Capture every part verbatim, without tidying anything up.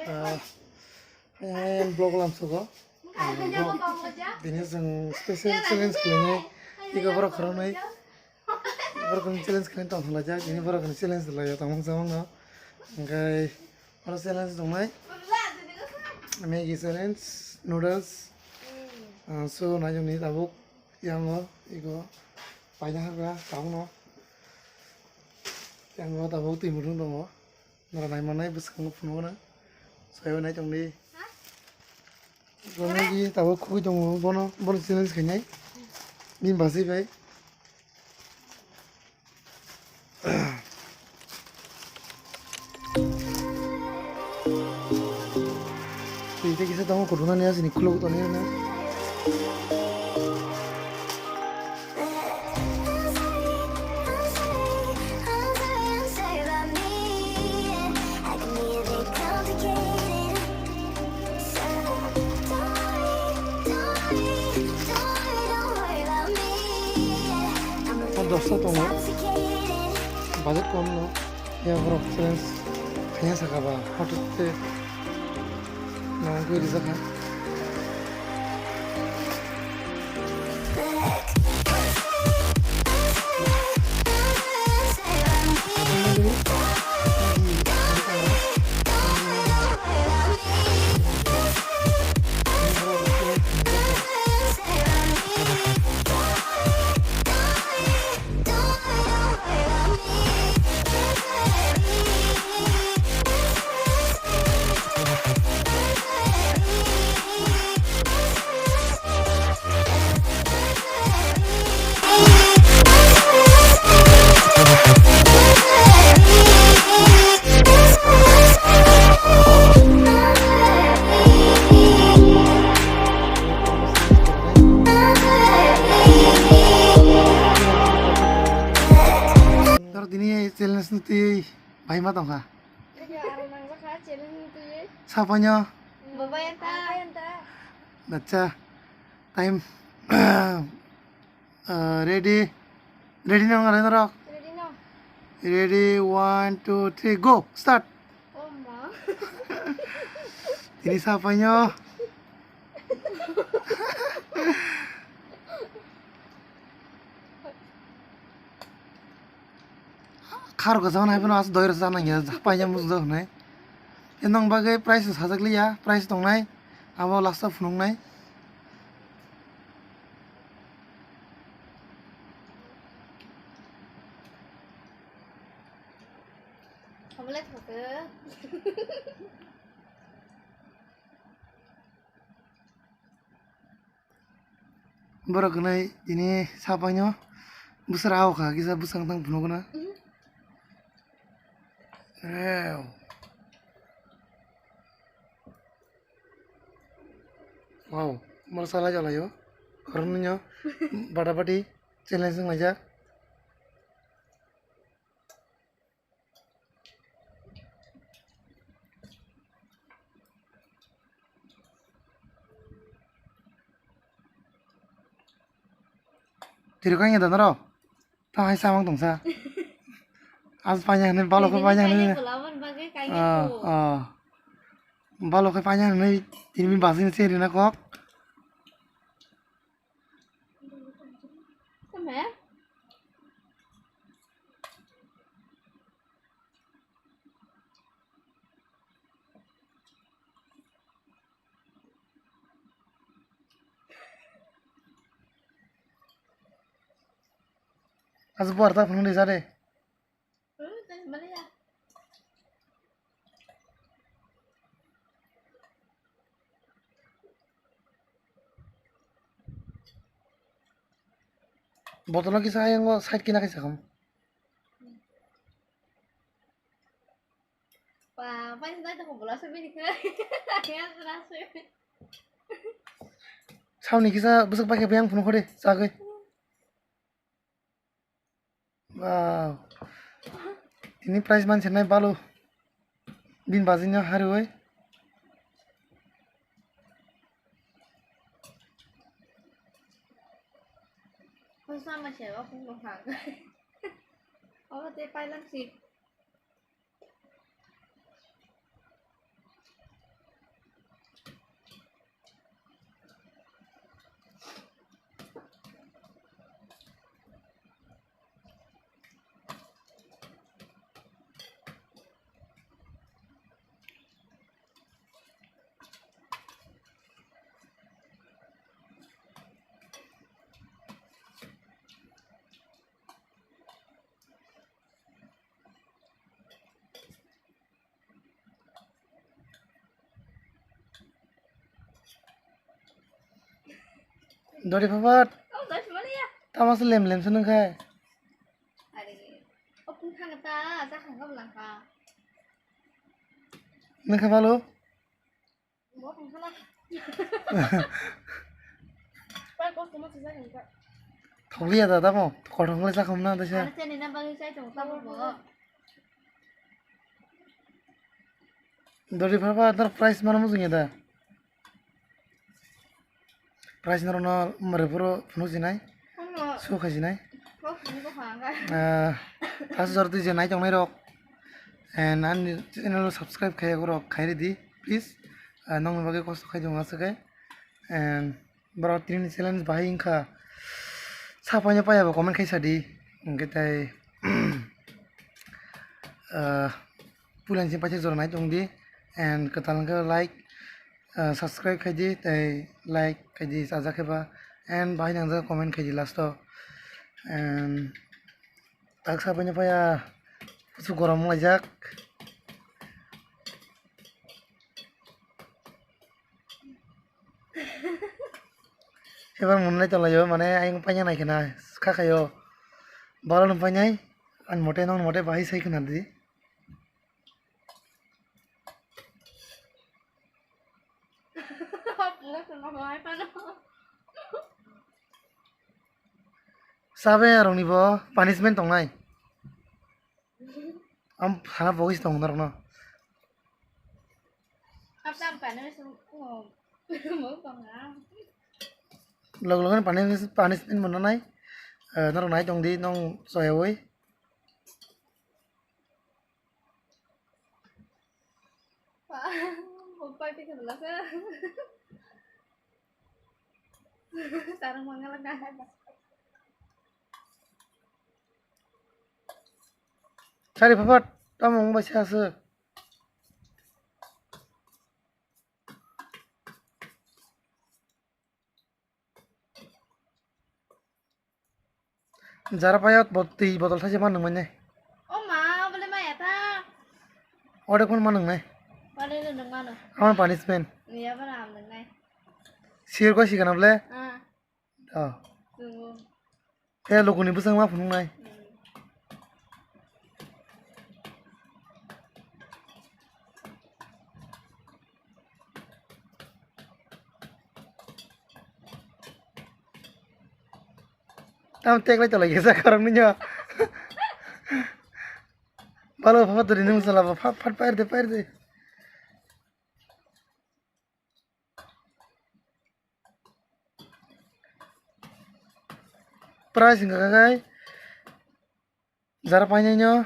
Ah, hai hai vlog lam sugo. Ah, vlog. Bini jeng special challenge khlainai. Iko borok khoroknwi. Borok khoroknwi challenge khlaina tong khlai jak. Bini borok khoroknwi challenge lai ya tong samang no. Hingkai oro challenge tongnai. Maggie challenge, noodles. Ah, so nai joni tabuk yango iko paina hagra tabuk no. Yango tabuk twi muthung tongo. Nora nai manai bwskango phunukna. Soyo nai tongdi. Bono di tabuk khugui tongo bono, bono challenge khainai. Bini basi bai. Twi tei kisa tongo kuthuknani asini khuluk tongwi rwna. Dosta tongo. Budget kom no. Ya borok challenge khaya saka ba hotok te nang gui rijak ha. Norok tini challenge no twi bai ma tongkha. Sapanyo. Acha. Time. Ah, ready? Ready no ngalai norok? Ready no. Ready, one, two, three, go! Start! Oh ma. Tini sapanyo. Khar gajak nai phano aswk doi rwchap nang ya, paina muchung jak hwnwi. Nong bagwi price sajak liya, price tongnai, abo last o phunuknai. Borok hwnwi tini sapaino bwswra o kha, kisa bwswk tang phunuk gana. Mhm. Ew. Wow, mor salai jalaio. Khoroknwino bada badi challenge wnglaijak. Tiri kanya danaro. Ta hai samang tongsa. As panya hwnwi balo khe panya hwnwi. Ah, ah. Balo khe panya hwnwi tini min basing se rina kok. As buar ta phunuk di sade. Botolo kisa ayang o side kina kaisa kham. Sauni kisa bwswk paikha biyang phunuk khode chagwi. Wow. Tini prize man senai balu. Bin bazino harui. Kung sama siya, kung kung hang. Oh, te pailang si. Dori phapat. Oh, dori phapat ya. Tama se lem lem se nung khai. Are, o pung thang ta, ta khang ka blang ka. Nung kha balo? Bo khang kha na. Pai ko tuma se ja khang ka. Thokliya da, da mo. Kothong le sa kham na da se. Are, cheni na bagi sai tong ta bo. Dori phapat, dar price mana mujung ya da. Price norokno mare phuru phunuk sinai, su khai sinai. Ah, tas jor twi je nai tongnai rok, and ani channel subscribe khai rok khai ridi, please. Ah, nongni bagwi kosto khai tongo aswk khe. And borok tini challenge bahai wngkha, sa paina paya bo comment khai sadi. Hwnkhe tai, ah, puila ni simi paisa jora nai tongdi, and kwtal hwnkhe like, ah, subscribe khaidi, tei like khaidi, chajak khe ba, and bahai nangjak comment khaidi last o, and tak sa paina paya kuchuk gorom wnglaijak. Hebar mwnai tonglaio, mane ayang paina nai khna kha khaio. Balo no painai, ani mote nong mote bahai sai khna di. Sabe aroni bo punishment tongnai. Am sana pogis tong norokno. Log log punishment mono nai. Norok nai tong di nong soyawi. Pai pai khe belakhe. Tarang mangala kahai. Sari phapat tamo wng bai se aswk. Jara payat bot-, twi botol thaisa man nung manya. O ma, bole maya ta. Ode phone man nung nai. Bole nung mano. Amar punishment. Iya bara am nung nai. Sir ko sikana bole. Ah. Oh. Tungo. Te lukuni bwsang ma phunuk nai. Hmm. Tam teklai tolai kisa khoroknwi nw. Balo phapat dori nung sala ba phat phat pair de pair de. Price hingka kha khai jara painai no.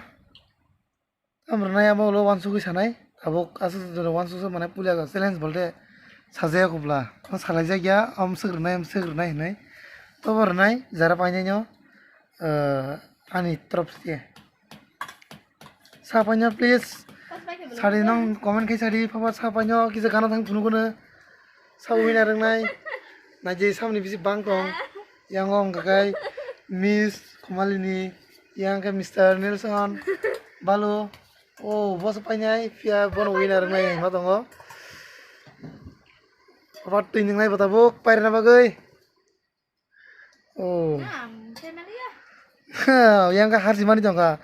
Amrwnai amo ulo uansugwi sanai, tabuk aswk jora uansuksa manai puila challenge bolte sajaya kubla, tamo salaijakya, amswk rwnai, amswk rwnai hinwi. Tobo rwnai, jara painaino, ah, ani torof se. Sa paino please, sadi nong comment khai sadi, phapat sa paino kisa gana thang phunukgwno. Sabo winner wngnai. Naidi samni bisi bang tong. Yang wng kha khai Miss Kumalini, yang khe Mister Nelson, Balu. O, boso painai, phiya bono winner wngnai hwnma tongo. Obo twi nwngnai bo tabuk pairina bagwi. Oh. Yang ka harsi mani tongkha.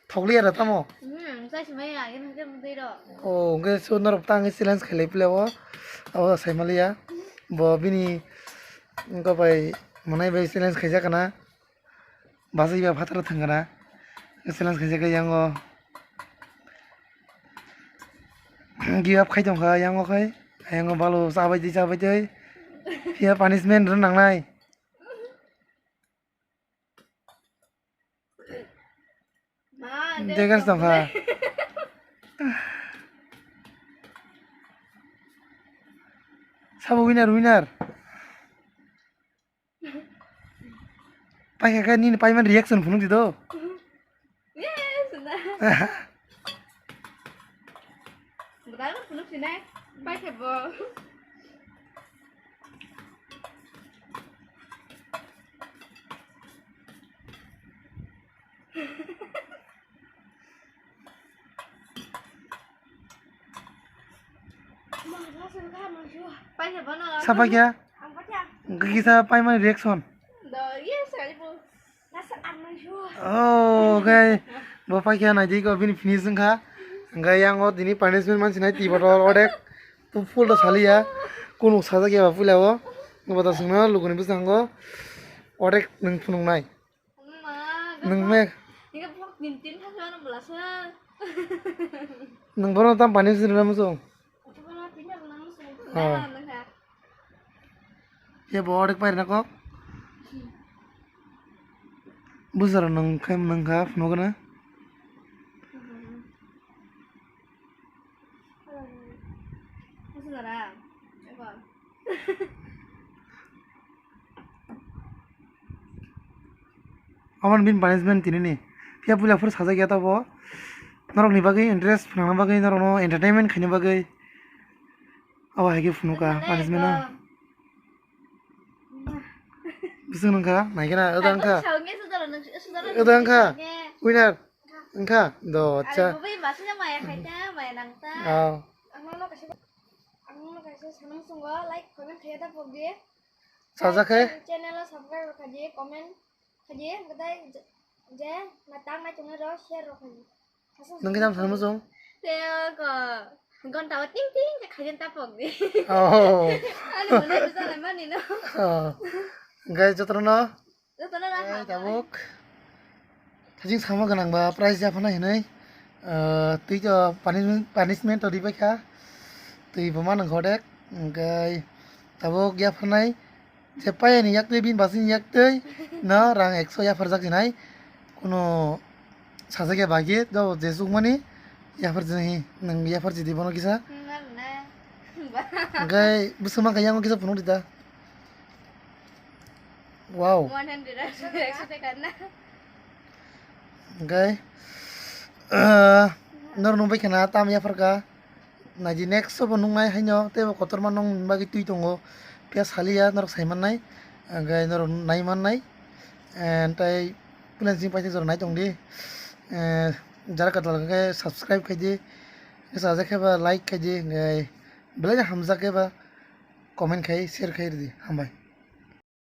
Thokliya da tamo. Hmm, sai simai ya, ini mungkin mungkin do. Oh, hwnkhe so norok tang challenge khailai pila o. Abo sai maliya. Bo bini wngkha bai mwnai bai challenge khaijak kana. Bachai ba phataro thwng kana. Challenge khaijak khe yango. Give up khai tongkha yango khai. Yango balu chabai twi chabai twi. Phiya punishment rw nangnai. Degas tongkha. Sabo winner, winner. Paikha khe nini paiman reaction phunuk di do. Yes, na. Bwdano phunuk sinai, paikha bo. Paikha bono. Sa paikha? Ang paikha. Hwnkhe kisa paimani reaction. Do, yes, ani bo. Nasa arnai shuo. Oh, okay. Bo paikha naidi ko bini finish wngkha. Hwnkhe yang o tini punishment mansinai twi botol odek. Tu full to saliya. Kunu sajak ya ba puila o. Bo to swngna luguni bwskango. Odek nwng phunuknai. Ma, nwng gapa. Me. Ika phok din tin thang thang bwla sa. Nwng bono tam pani sirna muchung. Ito bono tin thang nang muchung. Ah. Dah, nang ha. Ye bo odek pairina kok. Bwsara nwng khai nwng kha phunukna. Bwsara. Eko. Oman bin punishment tini ni. Phiya puila phuru sajak ya tabo. Norok ni bagwi interest phnangna bagwi, norok no entertainment khaina bagwi. Abo hai khe phunukha punishment no. Bising nungkha, naikhe na, oda wngkha. Oda wngkha. Winner. Wngkha. Do, acha. Bai masina maya khaita, maya nangta. Oh. Ang no kaisa, ang no kaisa sanang sungo, like, comment khaya ta pogdi. Sajak khe. Channel o subscribe khaji, comment khaji, gdai je, je, matang nai tongna ro share ro khaji. Nwng khe tamo sanmung chwng? Tei o ko gonta o ting ting khe khaijak ta pok di. Oh. Ani mone bwsa lai mani no. Oh. Hwnkhe jotono no? Jotono no. Tabuk. Thajing sama gwnang ba prize ya phano hinwi. Ah, twi to punishment, punishment to ribai kha. Twi bo ma nang khodek. Hwnkhe tabuk ya phanai. Je payani yaktwi bini basini yaktwi no rang ekso yapharjak hinai kuno sajak ya bagwi do je chukmani yapharjini hi nwng yapharjidi bono kisa. Hwnkhe bwswk mankha yango kisa phunukdi da. Wow. One hundred ekso taka na. Hwnkhe norok nungbai khana tam yapharkha. Naidi next o bo nuknai haino teibo kotorma nokni bagwi twi tongo. Phiya saliya norok sai mannai, hwnkhe norok nai mannai. And tei plan simi paisa jora nai tongdi. Eh, jara kwtal hwnkhe subscribe khaidi, sajak khe ba like khaidi, hwnkhe belai hamjak khe ba comment khai share khai rwdi. Hambai.